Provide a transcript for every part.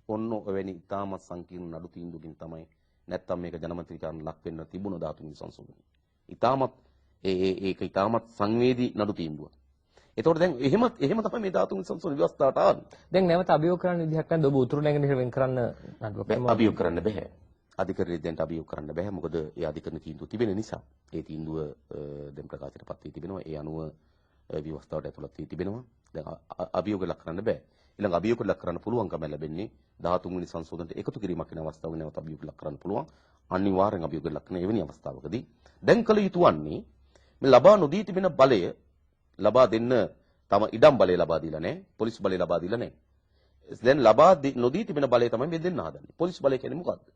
ඔන්න ඔවැනි ඉතාමත් සංකීර්ණ නඩු තීන්දුවකින් තමයි නැත්තම් මේක ජනමත විචාරණ ලක් වෙන්න තිබුණ 13 වෙනි සංශෝධනය. ඉතාමත් ඒ ඒක ඉතාමත් සංවේදී නඩු තීන්දුවක්. එතකොට දැන් එහෙම එහෙම තමයි මේ 13 වෙනි සංශෝධන ව්‍යවස්ථාවට ආවේ. දැන් නැවත අභියෝග කරන්න විදිහක් නැද්ද? ඔබ උතුරු නැගෙනහිර වෙන් කරන්න නඩුවක් අභියෝග කරන්න බැහැ. අධිකරණය දැන්ට අභියෝග කරන්න බැහැ. මොකද ඒ අධිකරණ තීන්දුව තිබෙන නිසා. ඒ තීන්දුව දැන් ප්‍රකාශයට පත් වී තිබෙනවා. ඒ අනුව ව්‍යවස්ථාවට ඇතුළත් වී තිබෙනවා. දැන් අභියෝග ලක් කරන්න බෑ. ඊළඟ අභියෝග ලක් කරන්න පුළුවන්කම ලැබෙන්නේ 13 වෙනි සංශෝධනයට එකතු කිරීමක් වෙන අවස්ථාවක නැවත අභියෝග ලක් කරන්න පුළුවන්. අනිවාර්යෙන් අභියෝග ලක් කරන එවැනි අවස්ථාවකදී දැන් කළ යුතු වන්නේ මේ ලබා නොදී තිබෙන බලය ලබා දෙන්න තම ඉඩම් බලය ලබා දීලා නැහැ. පොලිස් බලය ලබා දීලා නැහැ. දැන් ලබා නොදී තිබෙන බලය තමයි මේ දෙන්න හදන්නේ. පොලිස් බලය කියන්නේ මොකද්ද?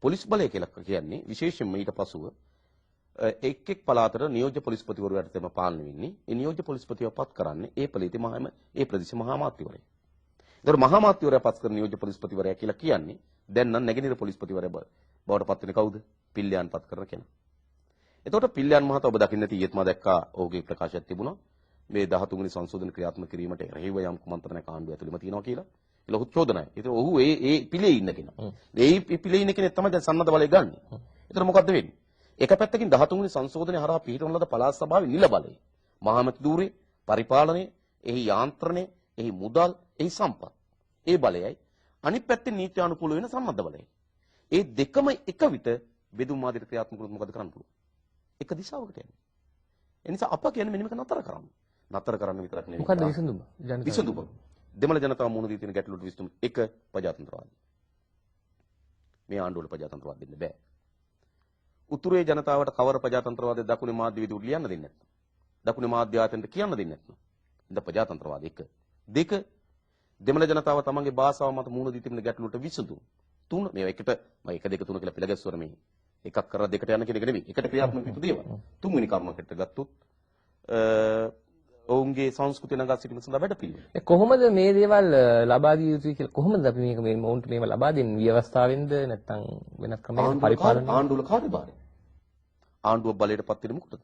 පොලිස් බලය කියලා කියන්නේ විශේෂයෙන්ම ඊට පසුව එක් එක් පළාතට නියෝජ්‍ය පොලිස්පතිවරු යටතේම පාලනය වෙන්නේ. ඒ නියෝජ්‍ය පොලිස්පතිව පත් කරන්නේ ඒ ප්‍රදේශයේ මහාම ඒ ප්‍රදේශ මහා අමාත්‍යවරයා. ඒතර මහා අමාත්‍යවරයා පත් කරන නියෝජ්‍ය පොලිස්පතිවරයා කියලා කියන්නේ දැන් නම් නැගෙනහිර පොලිස්පතිවරයා බවට පත් වෙන්නේ කවුද? පිල්ලයන් පත් කරන කෙනා. එතකොට පිල්ලයන් මහතා ඔබ දකින්න ඇති ඊයේත් මා දැක්කා ඔහුගේ ප්‍රකාශයක් තිබුණා. මේ 13 වෙනි සංශෝධන ක්‍රියාත්මක කිරීමට එරෙහිව යම් කුමන්ත්‍රණයක් ආණ්ඩුව ඇතුළෙම තියෙනවා කියලා. ඒල ඔහු චෝදනයි. ඒතර ඔහු ඒ ඒ පිළේ ඉන්න කෙනා. ඒ පිළේ ඉන්න කෙනෙක් තමයි දැන් සන්නද්ධ බලය ගන්නෙ. ඒතර මොකද්ද වෙන්නේ? එක පැත්තකින් 13 වෙනි සංශෝධනය හරහා පිහිටවන ලද පළාත් සභාවේ නිල බලය, මහා ඇමති ධූරය, පරිපාලනය, එහි යාන්ත්‍රණය, එහි මුදල්, එහි සම්පත්. ඒ බලයයි අනිත් පැත්තෙන් නීති අනුකූල වෙන සම්බන්ධ බලයයි. ඒ දෙකම එක විට බෙදුම් ආදියට ක්‍රියාත්මක වුණොත් මොකද කරන්න පුළුවන්? එක දිශාවකට යන්නේ. ඒ නිසා අප කියන්නේ මෙන්න මේක නතර කරන්න. නතර කරන්න විතරක් නෙවෙයි. මොකද්ද විසඳුම? විසඳුම. දෙමළ ජනතාව මුහුණ දී තියෙන ගැටලුවට විසඳුම එක ප්‍රජාතන්ත්‍රවාදී. මේ ආණ්ඩුවල ප්‍රජාතන්ත්‍රවාද දෙන්න බෑ. උතුරේ ජනතාවට කවර ප්‍රජාතන්ත්‍රවාදය දකුණේ මාධ්‍ය විදුලි ලියන්න දෙන්නේ නැත්නම්. දකුණේ මාධ්‍ය ආයතනට කියන්න දෙන්නේ නැත්නම්. ඉතින් ප්‍රජාතන්ත්‍රවාද එක. දෙක දෙමළ ජනතාව තමන්ගේ භාෂාව මත මුහුණ දී තිබෙන ගැටලුවට විසඳුම්. තුන මේවා එකට මම 1 2 3 කියලා පිළගැස්සුවර මේ එකක් කරලා දෙකට යන කෙනෙක් නෙවෙයි. එකට ක්‍රියාත්මක යුතු දේවල්. තුන්වෙනි කරුණකට ගත්තොත් ඔවුන්ගේ සංස්කෘතිය නගා සිටීම සඳහා වැඩපිළිවෙල. කොහොමද මේ දේවල් ලබා දිය යුතුයි කියලා කොහොමද අපි මේක මේ මොවුන්ට මේව ලබා දෙන්නේ? ව්‍යවස්ථාවෙන්ද නැත්නම් වෙනත් ක්‍රමයකට පරිපාලනය? ආණ්ඩුවල කාර්යභාරය. ආණ්ඩුව බලයට පත් වෙන්නේ මොකටද?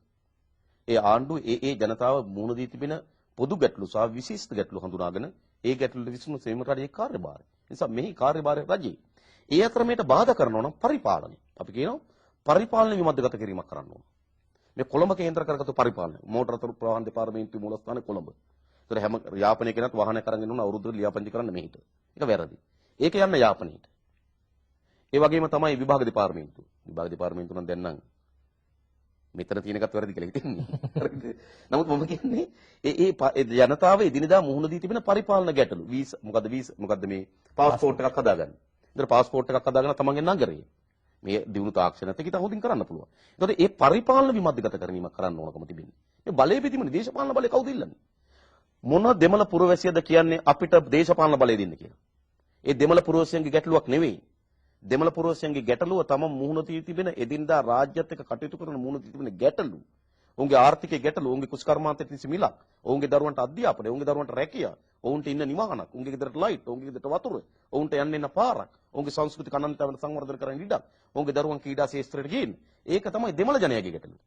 ඒ ආණ්ඩුව ඒ ඒ ජනතාව මුහුණ දී තිබෙන පොදු ගැටලු සහ විශිෂ්ට ගැටලු හඳුනාගෙන ඒ ගැටලු විසඳුම සෙවීම රජයේ කාර්යභාරය. නිසා මෙහි කාර්යභාරය රජයේ. ඒ අතර මේට බාධා කරනවා නම් පරිපාලනය. අපි කියනවා පරිපාලන විමධ්‍යගත කිරීමක් කරන්න ඕන. මේ කොළඹ කේන්ද්‍ර කරගත්තු පරිපාලනය. මෝටර රථ ප්‍රවාහන දෙපාර්තමේන්තුවේ මූලස්ථානය කොළඹ. ඒතර හැම යාපනයේ කෙනත් වාහනයක් අරන් එන්න ඕන අවුරුද්දට ලියාපදිංචි කරන්න මෙහෙට. ඒක වැරදි. ඒක යන්න යාපනයේට. ඒ වගේම තමයි විභාග දෙපාර්තමේන්තුව. විභාග දෙපාර්තමේන්තුව නම් දැන් නම් මෙතන තියෙන එකත් වැරදි කියලා හිතෙන්නේ. හරිද? නමුත් මම කියන්නේ ඒ ඒ ජනතාව එදිනෙදා මුහුණ දී තිබෙන පරිපාලන ගැටලු. වීසා මොකද්ද වීසා මොකද්ද මේ පාස්පෝර්ට් එකක් හදාගන්න. ඒතර පාස්පෝර්ට් එකක් හදාගෙන තමන්ගේ නගරේ මේ දියුණු තාක්ෂණයත් එක්ක ඉතින් හොඳින් කරන්න පුළුවන්. ඒතකොට ඒ පරිපාලන විමධ්‍යගත කිරීමක් කරන්න ඕනකම තිබෙන්නේ. මේ බලය බෙදීමනේ දේශපාලන බලය කවුද ඉල්ලන්නේ? මොන දෙමළ පුරවැසියද කියන්නේ අපිට දේශපාලන බලය දෙන්න කියලා? ඒ දෙමළ පුරවැසියන්ගේ ගැටලුවක් නෙවෙයි. දෙමළ පුරවැසියන්ගේ ගැටලුව තම මුහුණ දී තිබෙන එදිනදා රාජ්‍යත් එක්ක කටයුතු කරන මුහුණ දී තිබෙන ගැටලු. ඔවුන්ගේ ආර්ථිකයේ ගැටලු, ඔවුන්ගේ කුෂ්කර්මාන්තයේ තිසි මිලක්, ඔවුන්ගේ දරුවන්ට අධ්‍යාපනය, ඔවුන්ගේ දරුවන්ට රැකියාව, ඔවුන්ට ඉන්න නිවහනක්, ඔවුන්ගේ ගෙදරට ලයිට්, ඔවුන්ගේ ගෙදරට වතුර, ඔවුන්ට යන්න එන්න පාරක්, ඔවුන්ගේ සංස්කෘතික අනන්‍යතාවයන් සංවර්ධනය කරන්න ඉඩක්, ඔවුන්ගේ දරුවන් ක්‍රීඩා ක්ෂේත්‍රයට ගේන්න. ඒක තමයි දෙමළ ජනයාගේ ගැටලුව.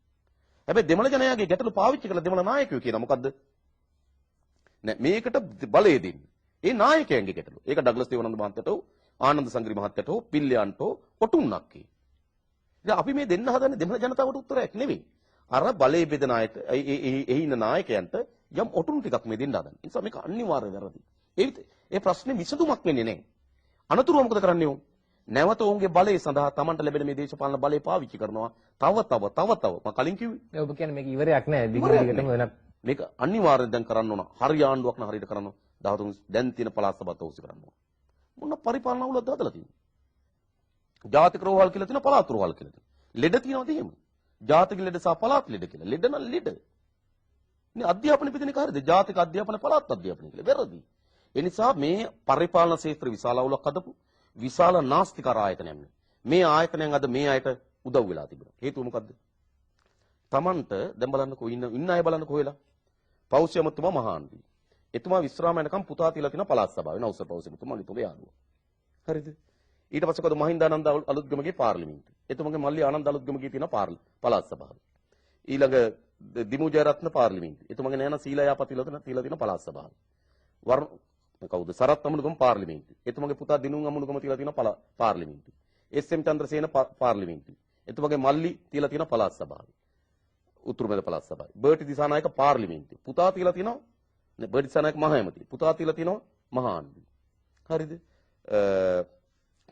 හැබැයි දෙමළ ජනයාගේ ගැටලු පාවිච්චි කරලා දෙමළ නායකයෝ කියනවා මොකද්ද? නෑ මේකට බලය දෙන්න. ඒ නායකයන්ගේ ගැටලුව. ඒක ඩග්ලස් දේවානන්ද මහත්තයාට හෝ ආනන්ද සංග්‍රී මහත්තයාට හෝ පිල්ලයන්ට හෝ ඔටුන්නක්. ඉතින් අපි මේ දෙන්න හදන්නේ දෙමළ ජනතාවට උත්තරයක් නෙවෙයි. අර බලය බෙදන අයට ඒ ඉන්න නායකයන්ට යම් ඔටුනු ටිකක් මේ දෙන්න හදන්නේ. ඒ නිසා මේක අනිවාර්ය වැරදි. ඒ ප්‍රශ්නේ විසඳුමක් වෙන්නේ නැහැ. අනතුරුව මොකද කරන්නේ උන්? නැවත ඔවුන්ගේ බලය සඳහා Tamanට ලැබෙන මේ දේශපාලන බලය පාවිච්චි කරනවා. තව තව තව තව මම කලින් කිව්වේ. ඔබ කියන්නේ මේක ඉවරයක් නෑ. දිගින් දිගටම වෙනත් මේක අනිවාර්යෙන් දැන් කරන්න ඕන. හරි ආණ්ඩුවක් නම් හරියට කරන්න ඕන. 13 දැන් තියෙන පළාත් සභාවත් ඔහුසි කරන්න ඕන. මොන පරිපාලන අවුලක්ද හදලා තියෙන්නේ? ජාතික රෝහල් කියලා තියෙනවා, පළාත් රෝහල් කියලා තියෙනවා. ලෙඩ තියෙනවද එහෙම? ජාතික ලෙඩ සහ පළාත් ලෙඩ කියලා. ලෙඩ නම් ලෙඩ. නේ අධ්‍යාපන පිටින එක හරියද? ජාතික අධ්‍යාපන පළාත් අධ්‍යාපන කියලා. වැරදි. ඒ නිසා මේ පරිපාලන ක්ෂේත්‍ර විශාල අවුලක් හදපු විශාල නාස්තිකාර ආයතනයක් මේ. මේ ආයතනයන් අද මේ අයට උදව් වෙලා තිබෙනවා. හේතුව මොකද්ද? Tamanට දැන් බලන්නකෝ ඉන්න ඉන්න අය බලන්නකෝ වෙලා. පෞස්‍ය ඇමතුමා මහාන්දි. එතුමා විශ්‍රාම යනකම් පුතා තියලා තියෙන පළාත් සභාවේ නවුසර් පෞස්‍ය ඇමතුමා අනිත් ඔබ යාළුවා. හරිද? ඊට පස්සේ කොහොමද මහින්දානන්ද අලුත්ගමගේ පාර්ලිමේන්තුව. එතුමගේ මල්ලි ආනන්ද අලුත්ගමගේ තියෙන පළාත් සභාව. ඊළඟ දිමු ජයරත්න පාර්ලිමේන්තුව. එතුමගේ නෑනා සීලා යාපතිලා තියලා තියෙන පළාත් සභාව. වරුණ කවුද? සරත් අමුණුගම පාර්ලිමේන්තුව. එතුමගේ පුතා දිනුම් අමුණුගම තියලා තියෙනවා පාර්ලිමේන්තුවේ. එස් එම් චන්ද්‍රසේන පාර්ලිමේන්තුවේ. එතුමගේ මල්ලි තියලා තියෙනවා පළාත් සභාවේ. උතුරු මැද පළාත් සභාවේ. බර්ටි දිසානායක පාර්ලිමේන්තුවේ. පුතා තියලා තියෙනවා නේ බර්ටි දිසානායක මහ ඇමති. පුතා තියලා තියෙනවා මහා ආණ්ඩුවේ. හරිද?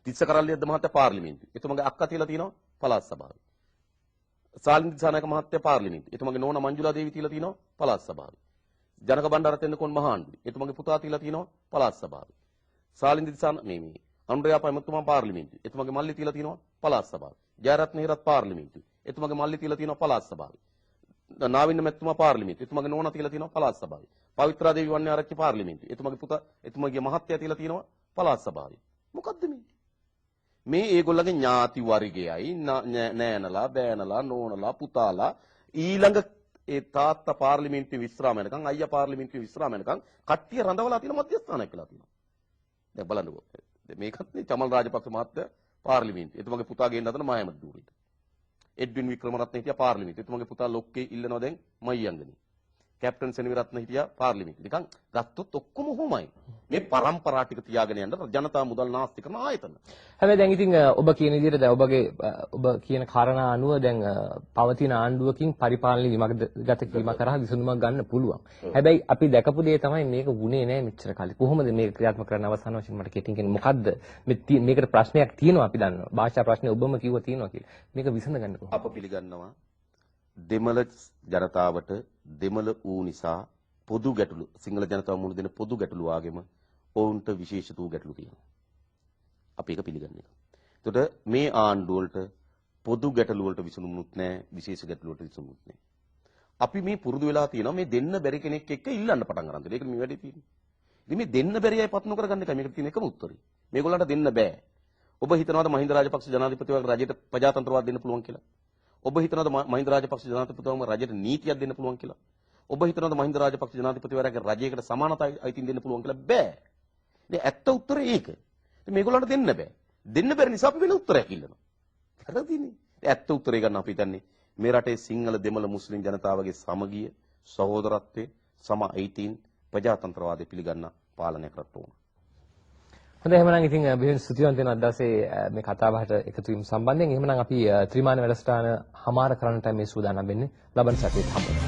තිස්ස කරල්ලියද්ද මහත්තයා පාර්ලිමේන්තුවේ. එතුමගේ අක්කා තියලා තියෙනවා පළාත් සභාවේ. සාලින් දිසානායක මහත්තයා පාර්ලිමේන්තුවේ. එතුමගේ නෝනා මංජුලා දේවි තියලා තියෙනවා පළාත් සභාවේ. ජනක බණ්ඩාර තෙන්නකෝන් මහා ආණ්ඩුවේ. එතුමගේ පුතා තියලා තියෙනවා පළාත් සභාවේ. සාලින් දිසාන මේ මේ අනුරයාපා ඇමතුමා පාර්ලිමේන්තුවේ. එතුමගේ මල්ලි තියලා තියෙනවා පළාත් සභාවේ. ජයරත්න හේරත් පාර්ලිමේන්තුවේ. එතුමගේ මල්ලි තියලා තියෙනවා පළාත් සභාවේ. නාවින්න මැතිතුමා පාර්ලිමේන්තුවේ. එතුමගේ නෝනා තියලා තියෙනවා පළාත් සභාවේ. පවිත්‍රා දේවි වන්‍යාරච්චි පාර්ලිමේන්තුවේ. එතුමගේ පුතා එතුමගේ මහත්තයා තියලා තියෙනවා පළාත් සභාවේ. මොකද්ද මේ? මේ ඒගොල්ලන්ගේ ඥාති වර්ගයයි නෑනලා බෑනලා නෝනලා පුතාලා ඊළඟ ඒ තාත්තා පාර්ලිමේන්තුවේ විශ්‍රාම වෙනකන් අයියා පාර්ලිමේන්තුවේ විශ්‍රාම වෙනකන් කට්ටිය රඳවලා තියෙන මධ්‍යස්ථානයක් වෙලා තියෙනවා. දැන් බලන්නකෝ. මේකත් නේ චමල් රාජපක්ෂ මහත්තයා පාර්ලිමේන්තුවේ. එතුමගේ පුතා ගේන්න හදන මහ ඇමති ධූරයට. එඩ්වින් වික්‍රමරත්න හිටියා පාර්ලිමේන්තුවේ. එතුමගේ පුතා ලොක්කේ ඉල්ලනවා දැන් මහියංගනේ. කැප්ටන් සෙනවිරත්න හිටියා පාර්ලිමේන්තුවේ. නිකන් ගත්තොත් ඔක්කොම ඔහොමයි. මේ පරම්පරා ටික තියාගෙන යන්න ජනතා මුදල් නාස්ති කරන ආයතන. හැබැයි දැන් ඉතින් ඔබ කියන විදිහට දැන් ඔබගේ ඔබ කියන කාරණා අනුව දැන් පවතින ආණ්ඩුවකින් පරිපාලන විමගත කිරීම කරා විසඳුමක් ගන්න පුළුවන්. හැබැයි අපි දැකපු දේ තමයි මේක වුණේ නෑ මෙච්චර කාලෙ. කොහොමද මේක ක්‍රියාත්මක කරන්න අවසාන වශයෙන් මට කෙටින් කියන්න මොකද්ද මේ මේකට ප්‍රශ්නයක් තියෙනවා අපි දන්නවා. භාෂා ප්‍රශ්නේ ඔබම කිව්වා තියෙනවා කියලා. මේක විසඳ ගන්න කොහොමද? අප පිළිගන්නවා දෙමළ ජනතාවට දෙමළ වූ නිසා පොදු ගැටලු සිංහල ජනතාව මුහුණ දෙන පොදු ගැටලු වාගේම ඔවුන්ට විශේෂිත වූ ගැටලු තියෙනවා. අපි ඒක පිළිගන්න එක. එතකොට මේ ආණ්ඩුව වලට පොදු ගැටලු වලට විසඳුමුත් නැහැ, විශේෂ ගැටලු වලට විසඳුමුත් නැහැ. අපි මේ පුරුදු වෙලා තියෙනවා මේ දෙන්න බැරි කෙනෙක් එක්ක ඉල්ලන්න පටන් අරන් තියෙනවා. ඒක මේ වැඩේ තියෙන්නේ. ඉතින් මේ දෙන්න බැරි අය පත් නොකර ගන්න එකයි මේකට තියෙන එකම උත්තරේ. මේගොල්ලන්ට දෙන්න බෑ. ඔබ හිතනවාද මහින්ද රාජපක්ෂ ජනාධිපතිවරයාට රජයට ප්‍රජාතන්ත්‍රවාද දෙන්න පුළුවන් කියලා? ඔබ හිතනවාද මහින්ද රාජපක්ෂ ජනාධිපතිවරයාම රජයට නීතියක් දෙන්න පුළුවන් කියලා? ඔබ හිතනවාද මහින්ද රාජපක්ෂ ජනාධිපතිවරයාගේ රජයකට සමානතා අයිතින් දෙන්න පුළුවන් කියලා? බෑ. ඉතින් ඇත්ත උත්තරේ ඒක. ඉතින් මේගොල්ලන්ට දෙන්න බෑ. දෙන්න බැරි නිසා අපි වෙන උත්තරයක් ඉල්ලනවා. වැරදිනේ. ඇත්ත උත්තරේ ගන්න අපි හිතන්නේ මේ රටේ සිංහල දෙමළ මුස්ලිම් ජනතාවගේ සමගිය, සහෝදරත්වය, සම අයිතීන්, ප්‍රජාතන්ත්‍රවාදය පිළිගන්න පාලනයක් රට ඕන. හොඳයි, එහෙමනම් ඉතින් බෙහෙවින් ස්තුතිවන්ත වෙනවා අද දවසේ මේ කතා බහට එකතු වීම සම්බන්ධයෙන්. එහෙමනම් අපි ත්‍රිමාන වැඩසටහන හමාර කරන්නට මේ සූදානම් වෙන්නේ. ලබන සතියේත් හමු වෙනවා.